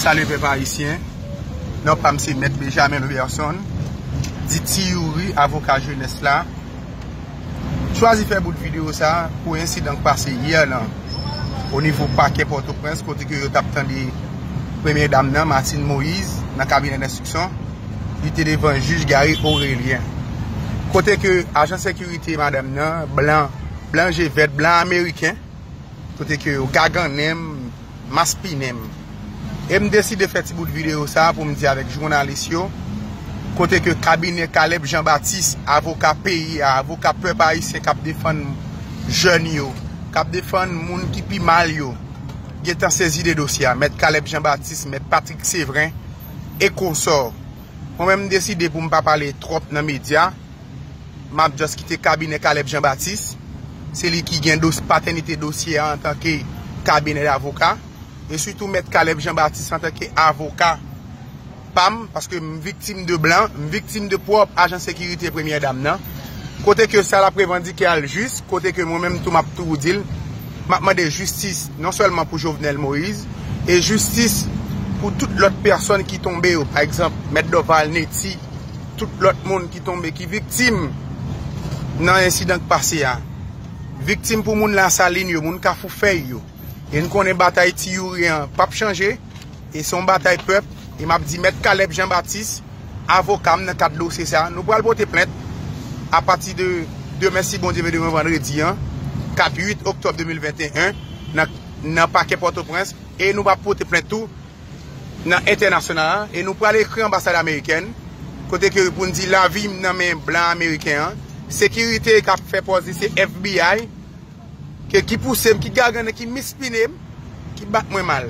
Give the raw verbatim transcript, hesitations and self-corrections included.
Salye pèp ayisyen. Non pa m se Mèt Benjamin Roberson, di Ti Youri, avoka jenès la. Chwazi fè bout videyo sa pou ensidan k pase yè lan o nivo pakè Pòtoprens, kote ke yo t ap tande premyè dam nan, Martine Moïse, nan kabinè denstriksyon. Li te devan jij Gary Orélien. Kote ke ajan sekirite madanm nan, blan, blan je vèt, blan ameriken, kote ke yo gagannen m, maspinen m. E m deside fè ti bout videyo sa pou m di avèk jounalis yo, kote ke kabinè Caleb Jean Baptiste, avoka peyi a, avoka pèp ayisyen k ap defann jèn yo, k ap defann moun ki pi mal yo, gentan sezi de dosye a, Mèt Caleb Jean Baptiste, Mèt Patrick Séverin e konsò. Mwen menm m deside pou m pa pale twòp nan medya. M ap just kite kabinè Caleb Jean Baptiste. Se li ki gen dos-, patènite dosye a antanke kabinè davoka. E sitou Mèt Caleb Jean Baptiste antanke avoka pa m, paske m viktim de blan, m viktim de pwòp ajan sekirite premyè dam nan. Kote ke sa l ap revandike a l jis, kote ke mwen menm tou m ap tou di l, m ap mande jistis non sèlman pou Jovenel Moïse, e jistis pou tout lòt pèsòn ki tonbe yo, pa egzanp, Mèt Dorval Netty, tout lòt moun ki tonbe, ki viktim nan ensidan k pase a. Viktim pou moun Lasalin yo, moun Kafou Fèy yo. E n konnen batay Ti Youri an p ap chanje, e se yon batay pèp, e m ap di Mèt Caleb Jean Baptiste, avoka m nan kad dosye sa, nou pral pote plent apati de demen, si Bondye vle, demen vandredi an, kat uit oktòb de mil venteyen, nan, nan pakè Pòtoprens, e nou pral pote plent tou nan entènasyonal la, e nou pral ekri anbasad amerikèn, kote ke pou n di lavi m nan men blan ameriken an, sekirite k ap fè pòz li se F B I, ke ki pouse m, ki gagannen, ki mispine m, ki bat mwen mal.